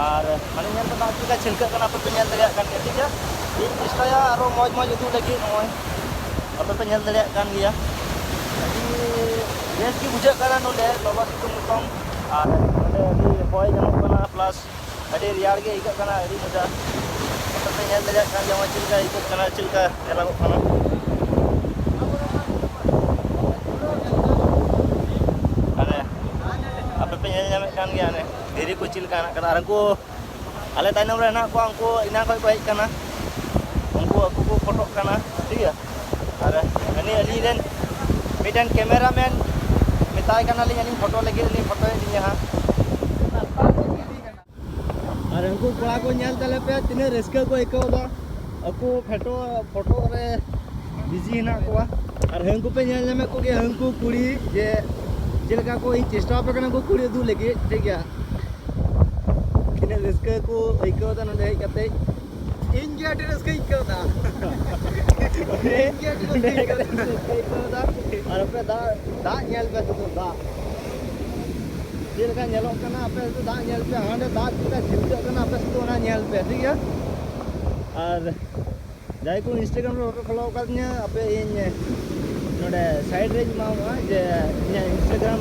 ᱟᱨ ᱢᱟᱱᱮ ᱧᱮᱞ ᱯᱮ, ᱫᱟᱜ ᱪᱮᱫ ᱞᱮᱠᱟ ᱪᱷᱤᱞᱠᱟᱹᱜ ᱠᱟᱱᱟ, ᱟᱯᱮ ᱯᱮ ᱧᱮᱞ ᱫᱟᱲᱮᱭᱟᱜ ᱠᱟᱱ ᱜᱮᱭᱟ, ᱴᱷᱤᱠ ᱜᱮᱭᱟ? ᱤᱧ ᱪᱮᱥᱴᱟᱭᱟ ᱟᱨᱚ ᱢᱚᱡᱽ ᱢᱚᱡᱽ ᱩᱫᱩᱜ ᱞᱟᱹᱜᱤᱫ, ᱱᱚᱜᱼᱚᱭ ᱟᱯᱮ ᱯᱮ ᱧᱮᱞ ᱫᱟᱲᱮᱭᱟᱜ ᱠᱟᱱ ᱜᱮᱭᱟ᱾ ᱟᱹᱰᱤ ᱵᱮᱥ ᱜᱮ ᱵᱩᱡᱷᱟᱹᱜ ᱠᱟᱱᱟ ᱱᱚᱰᱮ, ᱞᱚᱞᱚ ᱥᱤᱛᱩᱝ ᱱᱤᱛᱚᱝ, ᱟᱨ ᱱᱚᱰᱮ ᱟᱹᱰᱤ ᱦᱚᱭ ᱧᱟᱢᱚᱜ ᱠᱟᱱᱟ, ᱯᱞᱟᱥ ᱟᱹᱰᱤ ᱨᱮᱭᱟᱲ ᱜᱮ ᱟᱹᱭᱠᱟᱹᱜ ᱠᱟᱱᱟ, ᱟᱹᱰᱤ ᱢᱚᱡᱟ᱾ ᱟᱯᱮ ᱯᱮ ᱧᱮᱞ ᱫᱟᱲᱮᱭᱟᱜ ᱠᱟᱱ ᱜᱮᱭᱟ ᱪᱮᱫ ᱞᱮᱠᱟ ᱟᱹᱭᱠᱟᱹᱜ ᱠᱟᱱᱟ, ᱪᱮᱫ ᱞᱮᱠᱟ ᱧᱮᱞᱚᱜᱚᱜ ᱠᱟᱱᱟ᱾ ᱦᱟᱱᱮ ᱟᱯᱮ ᱯᱮ ᱧᱮᱞ ᱧᱟᱢᱮᱫ ᱠᱟᱱ ᱜᱮᱭᱟ, ᱦᱟᱱᱮ ᱫᱷᱤᱨᱤ ᱠᱚ ᱪᱮᱫ ᱞᱮᱠᱟ ᱦᱮᱱᱟᱜ ᱠᱟᱫᱟ᱾ ᱟᱨ ᱩᱱᱠᱩ ᱟᱞᱮ ᱛᱟᱭᱱᱚᱢ ᱨᱮ ᱦᱮᱱᱟᱜ ᱠᱚᱣᱟ, ᱩᱱᱠᱩ ᱮᱱᱟᱝ ᱠᱷᱚᱱ ᱠᱚ ᱦᱮᱡ ᱠᱟᱱᱟ, ᱩᱱᱠᱩ ᱟᱠᱚ ᱠᱚ ᱯᱷᱳᱴᱳᱜ ᱠᱟᱱᱟ, ᱴᱷᱤᱠ ᱜᱮᱭᱟ᱾ ᱟᱨ ᱦᱟᱹᱱᱤ ᱟᱹᱞᱤᱧ ᱨᱮᱱ ᱢᱤᱫᱴᱮᱱ ᱠᱮᱢᱮᱨᱟ ᱢᱮᱱ ᱢᱮᱛᱟᱭ ᱠᱟᱱᱟᱞᱤᱧ, ᱟᱹᱞᱤᱧ ᱯᱷᱳᱴᱳ ᱞᱟᱹᱜᱤᱫ, ᱩᱱᱤ ᱯᱷᱳᱴᱳᱭᱮᱫ ᱞᱤᱧᱟ ᱦᱟᱸᱜ᱾ ᱟᱨ ᱩᱱᱠᱩ ᱠᱚᱲᱟ ᱠᱚ ᱧᱮᱞ ᱛᱟᱞᱮ ᱯᱮ, ᱛᱤᱱᱟᱹᱜ ᱨᱟᱹᱥᱠᱟᱹ ᱠᱚ ᱟᱹᱭᱠᱟᱹᱣ ᱮᱫᱟ᱾ ᱟᱠᱚ ᱯᱷᱳᱴᱳ, ᱯᱷᱳᱴᱳ ᱨᱮ ᱵᱤᱡᱤ ᱦᱮᱱᱟᱜ ᱠᱚᱣᱟ᱾ ᱟᱨ ᱦᱟᱹᱱᱠᱩ ᱯᱮ ᱧᱮᱞ ᱧᱟᱢᱮᱫ ᱠᱚᱜᱮᱭᱟ, ᱦᱟᱹᱱᱠᱩ ᱠᱩᱲᱤ ᱡᱮ ᱪᱮᱫ ᱞᱮᱠᱟ ᱠᱚ, ᱤᱧ ᱪᱮᱥᱴᱟ ᱟᱯᱮ ᱠᱟᱱᱟ ᱩᱱᱠᱩ ᱠᱩᱲᱤ ᱩᱫᱩᱜ ᱞᱟᱹᱜᱤᱫ, ᱴᱷᱤᱠ ᱜᱮᱭᱟ᱾ ᱛᱤᱱᱟᱹᱜ ᱨᱟᱹᱥᱠᱟᱹ ᱠᱚ ᱟᱹᱭᱠᱟᱹᱣ ᱮᱫᱟ ᱱᱚᱰᱮ ᱦᱮᱡ ᱠᱟᱛᱮ᱾ ᱤᱧ ᱜᱮ ᱟᱹᱰᱤ ᱨᱟᱹᱥᱠᱟᱹᱧ ᱟᱹᱭᱠᱟᱹᱣ ᱮᱫᱟ᱾ ᱤᱧ ᱜᱮ ᱟᱹᱰᱤ ᱨᱟᱹᱥᱠᱟᱹᱧ ᱟᱹᱭᱠᱟᱹᱣ ᱮᱫᱟ᱾ ᱨᱟᱹᱥᱠᱟᱹᱧ ᱟᱹᱭᱠᱟᱹᱣ ᱮᱫᱟ᱾ ᱟᱨ ᱟᱯᱮ ᱫᱟᱜ, ᱫᱟᱜ ᱧᱮᱞ ᱯᱮ ᱥᱩᱫᱷᱩ ᱫᱟᱜ᱾ ᱪᱮᱫ ᱞᱮᱠᱟ ᱧᱮᱞᱚᱜ ᱠᱟᱱᱟ ᱟᱯᱮ ᱥᱩᱫᱷᱩ ᱫᱟᱜ ᱧᱮᱞ ᱯᱮ, ᱦᱟᱸᱰᱮ ᱫᱟᱜ ᱪᱮᱫ ᱞᱮᱠᱟ ᱪᱷᱤᱞᱠᱟᱹᱜ ᱠᱟᱱᱟ ᱟᱯᱮ ᱥᱩᱫᱷᱩ ᱚᱱᱟ ᱧᱮᱞ ᱯᱮ, ᱴᱷᱤᱠ ᱜᱮᱭᱟ? ᱟᱨ ᱡᱟᱦᱟᱸᱭ ᱠᱚ Instagram ᱨᱮ ᱵᱟᱯᱮ ᱯᱷᱚᱞᱳ ᱟᱠᱟᱫᱤᱧᱟ, ᱟᱯᱮ ᱤᱧ ᱱᱚᱰᱮ ᱥᱟᱭᱤᱰ ᱨᱮᱧ ᱮᱢᱟᱢᱟ ᱡᱮ ᱤᱧᱟᱹᱜ Instagram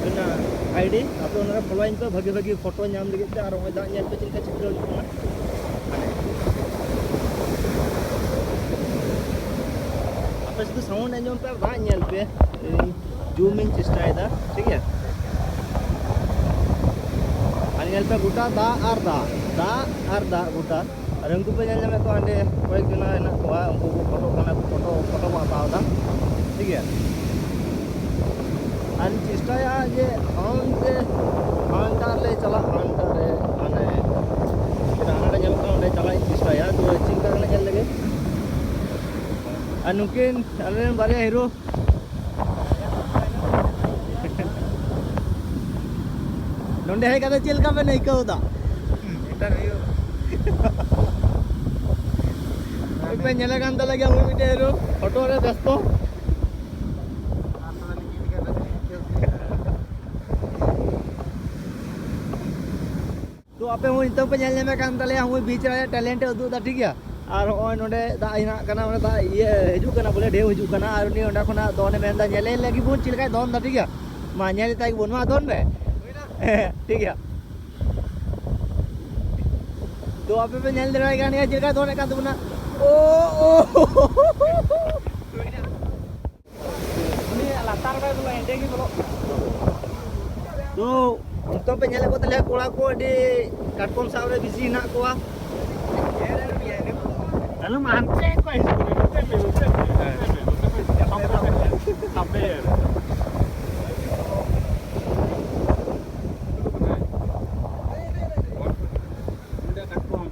ᱨᱮᱱᱟᱜ ᱟᱭᱰᱤ, ᱟᱯᱮ ᱚᱱᱟᱨᱮ ᱯᱷᱚᱞᱳᱧ ᱯᱮ, ᱵᱷᱟᱜᱤ ᱵᱷᱟᱜᱤ ᱯᱷᱳᱴᱳ ᱧᱟᱢ ᱞᱟᱹᱜᱤᱫ ᱛᱮ᱾ ᱟᱨ ᱱᱚᱜᱼᱚᱭ ᱫᱟᱜ ᱧᱮᱞ ᱯᱮ ᱪᱮᱫ ᱞᱮᱠᱟ ᱪᱤᱛᱨᱚ ᱦᱤᱡᱩᱜ ᱠᱟᱱᱟ᱾ ᱟᱯᱮ ᱥᱩᱫᱷᱩ ᱥᱟᱣᱩᱱᱰ ᱟᱸᱡᱚᱢ ᱯᱮ, ᱫᱟᱜ ᱧᱮᱞ ᱯᱮ᱾ ᱤᱧ ᱡᱩᱢ ᱤᱧ ᱪᱮᱥᱴᱟᱭᱮᱫᱟ, ᱴᱷᱤᱠ ᱜᱮᱭᱟ? ᱟᱨ ᱧᱮᱞ ᱯᱮ, ᱜᱚᱴᱟ ᱫᱟᱜ ᱟᱨ ᱫᱟᱜ, ᱫᱟᱜ ᱟᱨ ᱫᱟᱜ ᱜᱚᱴᱟ᱾ ᱟᱨ ᱩᱱᱠᱩ ᱯᱮ ᱧᱮᱞ ᱧᱟᱢᱮᱫ ᱠᱚᱣᱟ, ᱚᱸᱰᱮ ᱠᱚᱭᱮᱠ ᱡᱚᱱᱟ ᱦᱮᱱᱟᱜ ᱠᱚᱣᱟ, ᱩᱱᱠᱩ ᱠᱚ ᱯᱷᱳᱴᱳᱜ ᱠᱟᱱᱟ ᱠᱚ, ᱯᱷᱳᱴᱳ, ᱯᱷᱳᱴᱳ ᱠᱚ ᱦᱟᱛᱟᱣ ᱮᱫᱟ, ᱴᱷᱤᱠ ᱜᱮᱭᱟ? ᱟᱨᱤᱧ ᱪᱮᱥᱴᱟᱭᱟ ᱡᱮ ᱦᱟᱱᱛᱮ, ᱦᱟᱱᱴᱟᱜ ᱞᱮ ᱪᱟᱞᱟᱜ, ᱦᱟᱱᱴᱟᱜ ᱨᱮ, ᱢᱟᱱᱮ, ᱪᱮᱫ ᱦᱟᱱᱟᱴᱟᱜ ᱧᱮᱞᱚᱜ ᱠᱟᱱᱟ, ᱚᱸᱰᱮ ᱪᱟᱞᱟᱜ ᱤᱧ ᱪᱮᱥᱴᱟᱭᱟ᱾ ᱛᱚ, ᱪᱮᱫ ᱞᱮᱠᱟ ᱠᱟᱱᱟ ᱧᱮᱞ ᱞᱮᱜᱮ᱾ ᱟᱨ ᱱᱩᱠᱤᱱ ᱟᱞᱮ ᱨᱮᱱ ᱵᱟᱨᱭᱟ ᱦᱤᱨᱳ, ᱱᱚᱰᱮ ᱦᱮᱡ ᱠᱟᱛᱮ ᱪᱮᱫ ᱞᱮᱠᱟ ᱵᱮᱱ ᱟᱹᱭᱠᱟᱹᱣ ᱮᱫᱟ? ᱤᱱᱴᱟᱨᱵᱷᱤᱭᱩ᱾ ᱱᱚᱜᱼᱚᱭ ᱯᱮ ᱧᱮᱞᱮ ᱠᱟᱱ ᱛᱟᱞᱮ ᱜᱮᱭᱟ, ᱩᱱᱤ ᱢᱤᱫᱴᱮᱡ ᱦᱤᱨᱳ ᱯᱷᱳᱴᱳ ᱨᱮ ᱵᱮᱥᱛᱚ᱾ ᱛᱚ, ᱟᱯᱮ ᱦᱚᱸ ᱱᱤᱛᱚᱜ ᱯᱮ ᱧᱮᱞ ᱧᱟᱢᱮ ᱠᱟᱱ ᱛᱟᱞᱮᱭᱟ, ᱦᱚᱸᱜᱼᱚᱭ ᱵᱤᱪ ᱨᱮ ᱴᱮᱞᱮᱱᱴ ᱮ ᱩᱫᱩᱜ ᱮᱫᱟ, ᱴᱷᱤᱠ ᱜᱮᱭᱟ? ᱟᱨ ᱦᱚᱸᱜᱼᱚᱭ ᱱᱚᱰᱮ ᱫᱟᱜ ᱦᱮᱱᱟᱜ ᱠᱟᱱᱟ, ᱚᱸᱰᱮ ᱫᱟᱜ ᱤᱭᱟᱹ ᱦᱤᱡᱩᱜ ᱠᱟᱱᱟ, ᱵᱚᱞᱮ ᱰᱷᱮᱣ ᱦᱤᱡᱩᱜ ᱠᱟᱱᱟ, ᱟᱨ ᱩᱱᱤ ᱚᱸᱰᱮ ᱠᱷᱚᱱᱟᱜ ᱫᱚᱱᱮ ᱢᱮᱱᱫᱟ, ᱧᱮᱞᱮ ᱞᱟᱹᱜᱤᱫ ᱵᱚᱱ ᱪᱮᱫ ᱞᱮᱠᱟᱭ ᱫᱚᱱ ᱮᱫᱟ, ᱴᱷᱤᱠ ᱜᱮᱭᱟ? ᱢᱟ, ᱧᱮᱞ ᱛᱟᱭ ᱜᱮᱵᱚᱱ, ᱢᱟ, ᱫᱚᱱ ᱢᱮ᱾ ᱴᱷᱤᱠ ᱜᱮᱭᱟ᱾ ᱛᱚ, ᱟᱯᱮ ᱯᱮ ᱧᱮᱞ ᱫᱟᱲᱮᱭᱟᱜ ᱠᱟᱱ ᱜᱮᱭᱟ ᱪᱮᱫ ᱞᱮᱠᱟᱭ ᱫᱚᱱᱮᱫ ᱠᱟᱱ ᱛᱟᱵᱚᱱᱟ᱾ ᱳ, ᱳ᱾ ᱩᱱᱤ ᱞᱟᱛᱟᱨ ᱵᱟᱭ ᱵᱚᱞᱚ, ᱮᱸᱰᱮ ᱜᱮ ᱵᱚᱞᱚᱜ ᱠᱟᱱᱟ᱾ ᱛᱚ, ᱱᱤᱛᱚᱜ ᱯᱮ ᱧᱮᱞᱮᱫ ᱠᱚ ᱛᱟᱞᱮᱭᱟ, ᱠᱚᱲᱟ ᱠᱚ ᱟᱹᱰᱤ ᱠᱟᱴᱠᱚᱢ ᱥᱟᱵ ᱨᱮ ᱵᱤᱡᱤ ᱦᱮᱱᱟᱜ ᱠᱚᱣᱟ᱾ ᱟᱞᱚᱢ ᱦᱟᱱᱛᱮ ᱠᱚ ᱦᱤᱡᱩᱜ ᱠᱟᱱᱟ, ᱱᱚᱛᱮ ᱯᱮ, ᱱᱚᱛᱮ ᱯᱮ, ᱱᱚᱛᱮ ᱯᱮ᱾ ᱦᱟᱯᱮ, ᱦᱟᱯᱮ᱾ ᱦᱟᱯᱮ᱾ ᱚᱸᱰᱮ ᱠᱟᱴᱠᱚᱢ᱾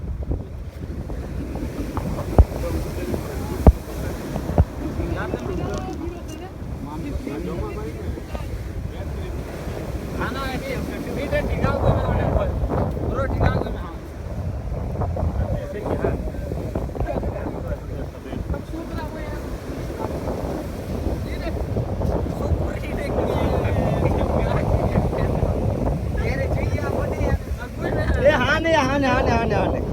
ᱦᱟᱱᱟ ᱢᱤᱫᱴᱮᱱ ᱴᱷᱮᱸᱜᱟ ᱟᱹᱜᱩᱭ ᱢᱮ ᱚᱸᱰᱮ ᱠᱷᱚᱱ᱾ ᱯᱩᱨᱟᱹ ᱴᱷᱮᱸᱜᱟ ᱟᱹᱜᱩᱭ ᱢᱮ, ᱦᱮᱸ᱾ ए, हाँ नहीं, हाँ नहीं, हाँ नहीं, हाँ नहीं, हाँ नहीं।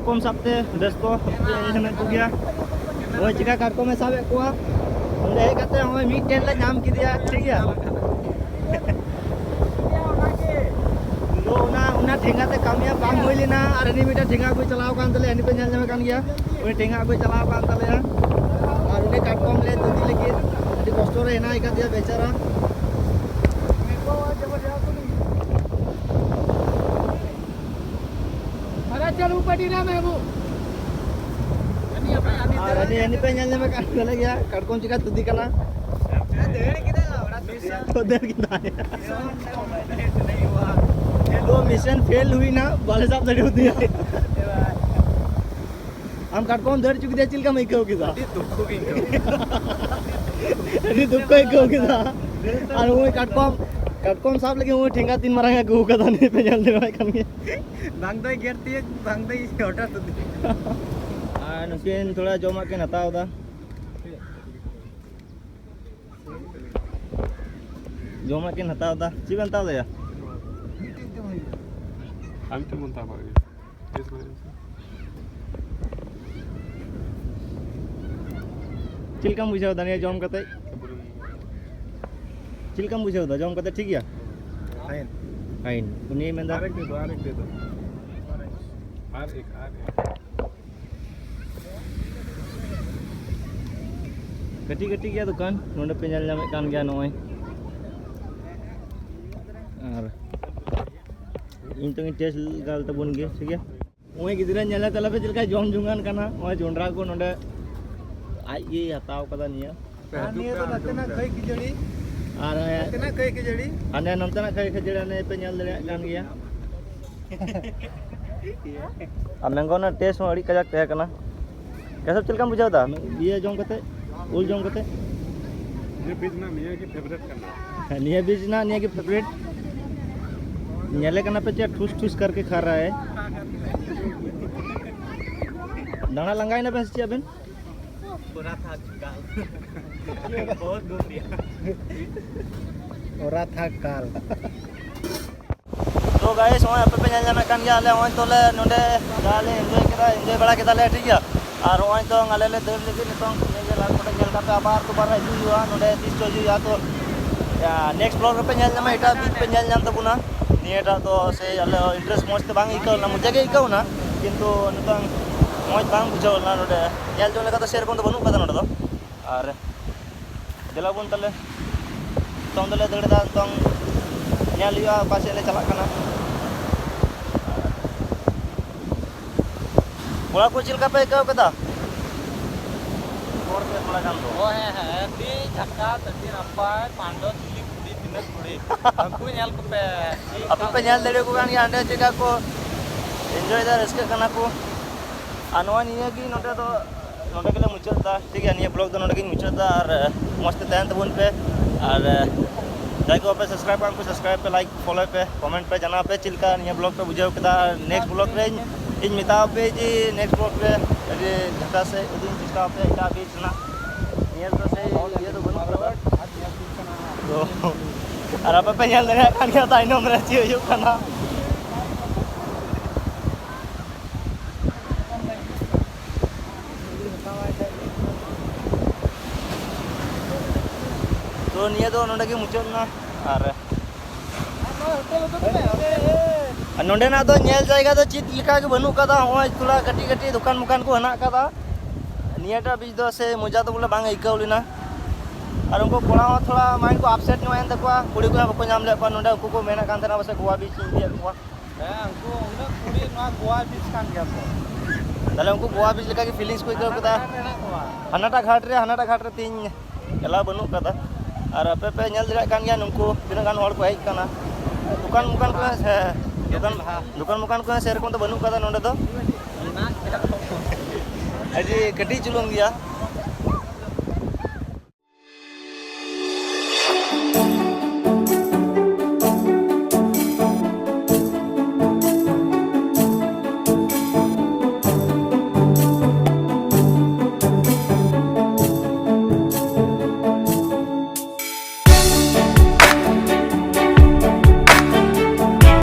ᱠᱟᱴᱠᱚᱢ ᱥᱟᱵ ᱛᱮ ᱵᱮᱥᱛᱚ ᱦᱮᱱᱟᱜ ᱠᱚᱜᱮᱭᱟ᱾ ᱱᱚᱜᱼᱚᱭ ᱪᱤᱠᱟ ᱠᱟᱴᱠᱚᱢᱮ ᱥᱟᱵᱮᱫ ᱠᱚᱣᱟ᱾ ᱚᱸᱰᱮ ᱦᱮᱡ ᱠᱟᱛᱮ ᱱᱚᱜᱼᱚᱭ ᱢᱤᱫᱴᱮᱱ ᱞᱮ ᱧᱟᱢ ᱠᱮᱫᱮᱭᱟ, ᱴᱷᱤᱠ ᱜᱮᱭᱟ᱾ ᱛᱚ ᱚᱱᱟ, ᱚᱱᱟ ᱴᱷᱮᱸᱜᱟ ᱛᱮ ᱠᱟᱹᱢᱤᱭᱟ ᱵᱟᱝ ᱦᱩᱭ ᱞᱮᱱᱟ, ᱟᱨ ᱦᱟᱹᱱᱤ ᱢᱤᱫᱴᱮᱱ ᱴᱷᱮᱸᱜᱟ ᱟᱹᱜᱩᱭ ᱪᱟᱞᱟᱣ ᱠᱟᱱ ᱛᱟᱞᱮᱭᱟ, ᱦᱟᱹᱱᱤ ᱯᱮ ᱧᱮᱞ ᱧᱟᱢᱮ ᱠᱟᱱ ᱜᱮᱭᱟ, ᱩᱱᱤ ᱴᱷᱮᱸᱜᱟ ᱟᱹᱜᱩᱭ ᱪᱟᱞᱟᱣ ᱠᱟᱱ ᱛᱟᱞᱮᱭᱟ᱾ ᱟᱨ ᱩᱱᱤ ᱠᱟᱴᱠᱚᱢ ᱞᱮ ᱛᱩᱫᱤ ᱞᱟᱹᱜᱤᱫ ᱟᱹᱰᱤ ᱠᱚᱥᱴᱚ ᱨᱮ ᱦᱮᱱᱟᱭ ᱠᱟᱫᱮᱭᱟ ᱵᱮᱪᱟᱨᱟ᱾ ᱟᱨ ᱪᱟᱞᱩ ᱯᱟᱹᱴᱤ ᱨᱮ ᱢᱮ ᱵᱟᱹᱵᱩ᱾ ᱟᱨ ᱦᱟᱹᱱᱤ, ᱦᱟᱹᱱᱤ ᱯᱮ ᱧᱮᱞ ᱧᱟᱢᱮ ᱠᱟᱱ ᱛᱟᱞᱮ ᱜᱮᱭᱟ, ᱠᱟᱴᱠᱚᱢ ᱪᱤᱠᱟ ᱛᱩᱫᱤ ᱠᱟᱱᱟ᱾ ᱫᱟᱹᱲ ᱠᱮᱫᱟᱭ᱾ ᱛᱚ ᱢᱤᱥᱚᱱ ᱯᱷᱮᱞ ᱦᱩᱭᱱᱟ, ᱵᱟᱞᱮ ᱥᱟᱵ ᱫᱟᱲᱮᱭᱟᱫᱮᱭᱟ᱾ ᱟᱢ ᱠᱟᱴᱠᱚᱢ ᱫᱟᱹᱲ ᱦᱚᱪᱚ ᱠᱮᱫᱮᱭᱟ, ᱪᱮᱫ ᱞᱮᱠᱟᱢ ᱟᱹᱭᱠᱟᱹᱣ ᱠᱮᱫᱟ? ᱟᱹᱰᱤ ᱫᱩᱠᱷᱚ ᱜᱮ ᱟᱹᱭᱠᱟᱹᱣ ᱠᱮᱫᱟ᱾ ᱟᱹᱰᱤ ᱫᱩᱠᱷᱚ ᱟᱹᱭᱠᱟᱹᱣ ᱠᱮᱫᱟ᱾ ᱟᱨ ᱩᱱᱤ ᱠᱟᱴᱠᱚᱢ, ᱠᱟᱴᱠᱚᱢ ᱥᱟᱵ ᱞᱟᱹᱜᱤᱫ ᱩᱱᱤ ᱴᱷᱮᱸᱜᱟ ᱛᱤᱱ ᱢᱟᱨᱟᱝ ᱮ ᱟᱹᱜᱩ ᱠᱟᱫᱟ, ᱩᱱᱤ ᱯᱮ ᱧᱮᱞ ᱫᱟᱲᱮᱭᱟᱜ ᱠᱟᱱ ᱜᱮᱭᱟ᱾ ᱵᱟᱝ ᱫᱚᱭ ᱜᱮᱨ ᱛᱤᱭᱟᱹ, ᱵᱟᱝ ᱫᱚᱭ ᱦᱚᱴᱟᱛ ᱩᱫᱤ᱾ ᱟᱨ ᱱᱩᱠᱤᱱ ᱛᱷᱚᱲᱟ ᱡᱚᱢᱟᱜ ᱠᱤᱱ ᱦᱟᱛᱟᱣ ᱮᱫᱟ᱾ ᱡᱚᱢᱟᱜ ᱠᱤᱱ ᱦᱟᱛᱟᱣ ᱮᱫᱟ᱾ ᱪᱮᱫ ᱵᱮᱱ ᱦᱟᱛᱟᱣ ᱫᱟᱭᱟ? ᱟᱢ ᱴᱷᱮᱱ ᱵᱚᱱ ᱦᱟᱛᱟᱣ ᱠᱟᱜ ᱜᱮ᱾ ᱪᱮᱫ ᱞᱮᱠᱟᱢ ᱵᱩᱡᱷᱟᱹᱣ ᱮᱫᱟ ᱱᱤᱭᱟᱹ ᱡᱚᱢ ᱠᱟᱛᱮ? ᱪᱮᱫ ᱞᱮᱠᱟᱢ ᱵᱩᱡᱷᱟᱹᱣ ᱮᱫᱟ ᱡᱚᱢ ᱠᱟᱛᱮ, ᱴᱷᱤᱠ ᱜᱮᱭᱟ? ᱯᱷᱟᱭᱤᱱ᱾ ᱯᱷᱟᱭᱤᱱ᱾ ᱩᱱᱤᱭ ᱢᱮᱱᱫᱟ ᱟᱨ ᱮᱠ ᱫᱮ ᱫᱳ, ᱟᱨ ᱮᱠ ᱫᱮ ᱫᱳ᱾ ᱟᱨ ᱮᱠ, ᱟᱨ ᱮᱠ᱾ ᱠᱟᱹᱴᱤᱡ ᱠᱟᱹᱴᱤᱡ ᱜᱮᱭᱟ ᱫᱚᱠᱟᱱ, ᱱᱚᱰᱮ ᱯᱮ ᱧᱮᱞ ᱧᱟᱢᱮᱫ ᱠᱟᱱ ᱜᱮᱭᱟ ᱱᱚᱜᱼᱚᱭ᱾ ᱟᱨ ᱤᱧ ᱛᱚ ᱴᱮᱥᱴ ᱞᱮᱜᱟ ᱛᱟᱵᱚᱱ ᱜᱮ, ᱴᱷᱤᱠ ᱜᱮᱭᱟ᱾ ᱱᱚᱜᱼᱚᱭ ᱜᱤᱫᱽᱨᱟᱹ ᱧᱮᱞᱮ ᱛᱟᱞᱮ ᱯᱮ ᱪᱮᱫ ᱞᱮᱠᱟᱭ ᱡᱚᱢ ᱡᱚᱝᱟᱱ ᱠᱟᱱᱟ᱾ ᱱᱚᱜᱼᱚᱭ ᱡᱚᱱᱰᱨᱟ ᱠᱚ ᱱᱚᱰᱮ ᱟᱡ ᱜᱮᱭ ᱦᱟᱛᱟᱣ ᱠᱟᱫᱟ ᱱᱤᱭᱟᱹ᱾ ᱟᱨ ᱱᱤᱭᱟᱹ ᱫᱚ ᱱᱚᱛᱮᱱᱟᱜ ᱠᱷᱟᱹᱭ ᱠᱷᱤᱡᱟᱹᱲᱤ᱾ ᱟᱨ ᱱᱚᱛᱮᱱᱟᱜ ᱠᱷᱟᱹᱭ ᱠᱷᱤᱡᱟᱹᱲᱤ᱾ ᱦᱟᱱᱮ ᱱᱚᱛᱮᱱᱟᱜ ᱠᱷᱟᱹᱭ ᱠᱷᱤᱡᱟᱹᱲᱤ ᱦᱟᱱᱮ ᱯᱮ ᱧᱮᱞ ᱫᱟᱲᱮᱭᱟᱜ ᱠᱟᱱ ᱜᱮᱭᱟ᱾ ᱟᱨ ᱢᱮᱝᱜᱳ ᱨᱮᱱᱟᱜ ᱴᱮᱥᱴ ᱦᱚᱸ ᱟᱹᱰᱤ ᱠᱟᱡᱟᱠ ᱛᱟᱦᱮᱸ ᱠᱟᱱᱟ᱾ ᱠᱮᱥᱚᱵ, ᱪᱮᱫ ᱞᱮᱠᱟᱢ ᱵᱩᱡᱷᱟᱹᱣ ᱮᱫᱟ ᱤᱭᱟᱹ ᱡᱚᱢ ᱠᱟᱛᱮ, ᱩᱞ ᱡᱚᱢ ᱠᱟᱛᱮ? ᱱᱤᱭᱟᱹ ᱵᱤᱪ ᱨᱮᱱᱟᱜ ᱱᱤᱭᱟᱹ ᱜᱮ ᱯᱷᱮᱵᱟᱨᱮᱴ ᱠᱟᱱᱟ᱾ ᱦᱮᱸ, ᱱᱤᱭᱟᱹ ᱵᱤᱪ ᱨᱮᱱᱟᱜ ᱱᱤᱭᱟᱹ ᱜᱮ ᱯᱷᱮᱵᱟᱨᱮᱴ᱾ ᱧᱮᱞᱮ ᱠᱟᱱᱟ ᱯᱮ ᱪᱮᱫ ᱴᱷᱩᱥ ᱴᱷᱩᱥ ᱠᱟᱨᱠᱮ ᱠᱷᱟ ᱨᱟᱦᱟ ᱦᱮ᱾ ᱫᱟᱬᱟ ᱞᱟᱸᱜᱟᱭᱮᱱᱟ ᱵᱮᱱ ᱥᱮ ᱪᱮᱫ ᱟᱵᱮᱱ? ᱯᱩᱨᱟ ᱛᱷᱟᱠ ᱠᱟᱞ᱾ ᱵᱚᱦᱩᱛ ᱜᱷᱩᱢ ᱞᱤᱭᱟ᱾ ᱯᱩᱨᱟ ᱛᱷᱟᱠ ᱠᱟᱞ᱾ ᱛᱚ ᱜᱟᱭᱤᱥ, ᱱᱚᱜᱼᱚᱭ ᱟᱯᱮ ᱯᱮ ᱧᱮᱞ ᱧᱟᱢᱮᱫ ᱠᱟᱱ ᱜᱮᱭᱟ, ᱟᱞᱮ ᱱᱚᱜᱼᱚᱭ ᱛᱚᱞᱮ ᱱᱚᱰᱮ ᱡᱟᱦᱟᱸ ᱞᱮ ᱮᱱᱡᱚᱭ ᱠᱮᱫᱟ, ᱮᱱᱡᱚᱭ ᱵᱟᱲᱟ ᱠᱮᱫᱟᱞᱮ, ᱴᱷᱤᱠ ᱜᱮᱭᱟ᱾ ᱟᱨ ᱱᱚᱜᱼᱚᱭ ᱛᱚ ᱟᱞᱮ ᱞᱮ ᱫᱟᱹᱲ ᱞᱟᱹᱜᱤᱫ ᱱᱤᱛᱚᱝ, ᱧᱮᱞ ᱧᱮᱞ ᱟᱨ ᱠᱚᱴᱟ ᱧᱮᱞ ᱠᱟᱛᱮ ᱟᱵᱟᱨ ᱫᱩᱵᱟᱨᱟ ᱦᱤᱡᱩᱜ ᱦᱩᱭᱩᱜᱼᱟ ᱱᱚᱰᱮ, ᱛᱤᱥ ᱪᱚ ᱦᱤᱡᱩᱜ ᱦᱩᱭᱩᱜᱼᱟ᱾ ᱛᱚ ᱱᱮᱠᱥᱴ ᱵᱞᱚᱜ ᱨᱮᱯᱮ ᱧᱮᱞ ᱧᱟᱢᱟ, ᱮᱴᱟᱜ ᱵᱤᱪ ᱯᱮ ᱧᱮᱞ ᱧᱟᱢ ᱛᱟᱵᱚᱱᱟ᱾ ᱱᱤᱭᱟᱹᱴᱟᱜ ᱫᱚ ᱥᱮ ᱟᱞᱮ ᱤᱱᱴᱟᱨᱮᱥᱴ ᱢᱚᱡᱽ ᱛᱮ ᱵᱟᱝ ᱟᱹᱭᱠᱟᱹᱣ ᱞᱮᱱᱟ, ᱢᱚᱡᱟ ᱜᱮ ᱟᱹᱭᱠᱟᱹᱣ ᱮᱱᱟ, ᱠᱤᱱᱛᱩ ᱱᱤᱛᱚᱝ ᱢᱚᱡᱽ ᱵᱟᱝ ᱵᱩᱡᱷᱟᱹᱣ ᱞᱮᱱᱟ᱾ ᱱᱚᱰᱮ ᱧᱮᱞ ᱡᱚᱝ ᱞᱮᱠᱟ ᱫᱚ ᱥᱮᱨᱚᱠᱚᱢ ᱫᱚ ᱵᱟᱹᱱᱩᱜ ᱠᱟᱫᱟ ᱱᱚᱰᱮ ᱫᱚ᱾ ᱟᱨ ᱫᱮᱞᱟ ᱵᱚᱱ ᱛᱟᱦᱞᱮ, ᱱᱤᱛᱚᱝ ᱫᱚᱞᱮ ᱫᱟᱹᱲ ᱮᱫᱟ, ᱱᱤᱛᱚᱝ ᱧᱮᱞ ᱦᱩᱭᱩᱜᱼᱟ ᱚᱠᱟ ᱥᱮᱫ ᱞᱮ ᱪᱟᱞᱟᱜ ᱠᱟᱱᱟ᱾ ᱠᱚᱲᱟ ᱠᱚ ᱪᱮᱫ ᱞᱮᱠᱟ ᱯᱮ ᱟᱹᱭᱠᱟᱹᱣ ᱠᱮᱫᱟ? ᱦᱚᱲ ᱯᱮ ᱛᱷᱚᱲᱟ ᱜᱟᱱ ᱫᱚ᱾ ᱚ ᱦᱮᱸ ᱦᱮᱸ, ᱟᱹᱰᱤ ᱡᱷᱟᱠᱟᱥ, ᱟᱹᱰᱤ ᱱᱟᱯᱟᱭ, ᱯᱟᱸᱰᱚ ᱪᱤᱞᱤ ᱠᱩᱲᱤ, ᱛᱤᱱᱟᱹᱜ ᱠᱩᱲᱤ᱾ ᱩᱱᱠᱩ ᱧᱮᱞ ᱠᱚᱯᱮ᱾ ᱟᱯᱮ ᱯᱮ ᱧᱮᱞ ᱫᱟᱲᱮᱭᱟᱠᱚ ᱠᱟᱱ ᱜᱮᱭᱟ ᱦᱟᱸᱰᱮ ᱪᱮᱫ ᱞᱮᱠᱟ ᱠᱚ ᱮᱱᱡᱚᱭ ᱮᱫᱟ, ᱨᱟᱹᱥᱠᱟᱹᱜ ᱠᱟᱱᱟ ᱠᱚ᱾ ᱟᱨ ᱱᱚᱣᱟ ᱱᱤᱭᱟᱹ ᱜᱮ ᱱᱚᱰᱮ ᱫᱚ, ᱱᱚᱰᱮ ᱜᱮᱞᱮ ᱢᱩᱪᱟᱹᱫ ᱮᱫᱟ, ᱴᱷᱤᱠ ᱜᱮᱭᱟ᱾ ᱱᱤᱭᱟᱹ ᱵᱞᱚᱜ ᱫᱚ ᱱᱚᱰᱮ ᱜᱤᱧ ᱢᱩᱪᱟᱹᱫ ᱮᱫᱟ᱾ ᱟᱨ ᱢᱚᱡᱽ ᱛᱮ ᱛᱟᱦᱮᱱ ᱛᱟᱵᱚᱱ ᱯᱮ᱾ ᱟᱨ ᱡᱟᱦᱟᱸᱭ ᱠᱚ ᱵᱟᱯᱮ ᱥᱟᱵᱥᱠᱨᱟᱭᱤᱵ ᱠᱟᱜ ᱩᱱᱠᱩ ᱥᱟᱵᱥᱠᱨᱟᱭᱤᱵ ᱯᱮ, ᱞᱟᱭᱤᱠ ᱯᱷᱚᱞᱳᱭ ᱯᱮ, ᱠᱚᱢᱮᱱᱴ ᱯᱮ, ᱡᱟᱱᱟᱣ ᱯᱮ ᱪᱮᱫ ᱞᱮᱠᱟ ᱱᱤᱭᱟᱹ ᱵᱞᱚᱜ ᱯᱮ ᱵᱩᱡᱷᱟᱹᱣ ᱠᱮᱫᱟ᱾ ᱟᱨ ᱱᱮᱠᱥᱴ ᱵᱞᱚᱜ ᱨᱮ ᱤᱧ ᱢᱮᱛᱟᱣ ᱯᱮ ᱡᱮ ᱱᱮᱠᱥᱴ ᱵᱞᱚᱜ ᱨᱮ ᱟᱹᱰᱤ ᱡᱷᱟᱠᱟᱥ ᱥᱮ ᱩᱫᱩᱜ ᱤᱧ ᱪᱮᱥᱴᱟᱣ ᱯᱮ ᱮᱴᱟᱜ ᱵᱤᱪ ᱨᱮᱱᱟᱜ᱾ ᱱᱤᱭᱟᱹ ᱫᱚ ᱥᱮ ᱤᱭᱟᱹ ᱫᱚ ᱵᱟᱹᱱᱩᱜ ᱠᱟᱫᱟ᱾ ᱛᱚ, ᱟᱨ ᱟᱯᱮ ᱯᱮ ᱧᱮᱞ ᱫᱟᱲᱮᱭᱟᱜ ᱠᱟᱱ ᱜᱮᱭᱟ ᱛᱟᱭᱱᱚᱢ ᱨᱮ ᱪᱮᱫ ᱦᱩᱭᱩᱜ ᱠᱟᱱᱟ᱾ ᱛᱚ ᱱᱤᱭᱟᱹ ᱫᱚ ᱱᱚᱰᱮ ᱜᱮ ᱢᱩᱪᱟᱹᱫ ᱮᱱᱟ᱾ ᱟᱨ ᱟᱨ ᱱᱚᱰᱮᱱᱟᱜ ᱫᱚ ᱧᱮᱞ ᱡᱟᱭᱜᱟ ᱫᱚ ᱪᱮᱫ ᱞᱮᱠᱟ ᱜᱮ ᱵᱟᱹᱱᱩᱜ ᱠᱟᱫᱟ᱾ ᱱᱚᱜᱼᱚᱭ ᱛᱷᱚᱲᱟ ᱠᱟᱹᱴᱤᱡ ᱠᱟᱹᱴᱤᱡ ᱫᱚᱠᱟᱱ ᱢᱚᱠᱟᱱ ᱠᱚ ᱦᱮᱱᱟᱜ ᱠᱟᱫᱟ᱾ ᱱᱤᱭᱟᱹᱴᱟᱜ ᱵᱤᱪ ᱫᱚ ᱥᱮ ᱢᱚᱡᱟ ᱫᱚ ᱵᱚᱞᱮ ᱵᱟᱝ ᱟᱹᱭᱠᱟᱹᱣ ᱞᱮᱱᱟ᱾ ᱟᱨ ᱩᱱᱠᱩ ᱠᱚᱲᱟ ᱦᱚᱸ ᱛᱷᱚᱲᱟ ᱢᱟᱭᱤᱱᱰ ᱠᱚ ᱟᱯᱥᱮᱴ ᱧᱚᱜ ᱮᱱ ᱛᱟᱠᱚᱣᱟ, ᱠᱩᱲᱤ ᱠᱚ ᱦᱚᱸ ᱵᱟᱠᱚ ᱧᱟᱢ ᱞᱮᱫ ᱠᱚᱣᱟ᱾ ᱱᱚᱰᱮ ᱩᱱᱠᱩ ᱠᱚ ᱢᱮᱱᱮᱫ ᱠᱟᱱ ᱛᱟᱦᱮᱱᱟ ᱯᱟᱥᱮ ᱜᱳᱣᱟ ᱵᱤᱪ ᱤᱧ ᱤᱫᱤᱭᱮᱫ ᱠᱚᱣᱟ᱾ ᱦᱮᱸ, ᱩᱱᱠᱩ ᱩᱱᱟᱹᱜ ᱠᱩᱲᱤ ᱱᱚᱣᱟ ᱜᱳᱣᱟ ᱵᱤᱪ ᱠᱟᱱ ᱜᱮᱭᱟ ᱛᱚ᱾ ᱛᱟᱦᱞᱮ ᱩᱱᱠᱩ ᱜᱳᱣᱟ ᱵᱤᱪ ᱞᱮᱠᱟ ᱜᱮ ᱯᱷᱤᱞᱤᱝᱥ ᱠᱚ ᱟᱹᱭᱠᱟᱹᱣ ᱠᱮᱫᱟ᱾ ᱦᱟᱱᱟᱴᱟᱜ ᱜᱷᱟᱴ ᱨᱮ, ᱦᱟᱱᱟᱴᱟᱜ ᱜᱷᱟᱴ ᱨᱮ ᱛᱤᱧ ᱮᱞᱟᱣ ᱵᱟᱹᱱᱩᱜ ᱠᱟᱫᱟ᱾ ᱟᱨ ᱟᱯᱮ ᱯᱮ ᱧᱮᱞ ᱫᱟᱲᱮᱭᱟᱜ ᱠᱟᱱ ᱜᱮᱭᱟ ᱱᱩᱠᱩ ᱛᱤᱱᱟᱹᱜ ᱜᱟᱱ ᱦᱚᱲ ᱠᱚ ᱦᱮᱡ ᱠᱟᱱᱟ᱾ ᱫᱚᱠᱟᱱ ᱢᱚᱠᱟᱱ ᱠᱚ, ᱦᱮᱸ, ᱫᱚᱠᱟᱱ, ᱫᱚᱠᱟᱱ ᱢᱚᱠᱟᱱ ᱠᱚ ᱥᱮᱨᱚᱠᱚᱢ ᱫᱚ ᱵᱟᱹᱱᱩᱜ ᱠᱟᱫᱟ ᱱᱚᱰᱮ ᱫᱚ᱾ ᱟᱹᱰᱤ ᱠᱟᱹᱴᱤᱡ ᱪᱩᱞᱩᱝ ᱜᱮᱭᱟ᱾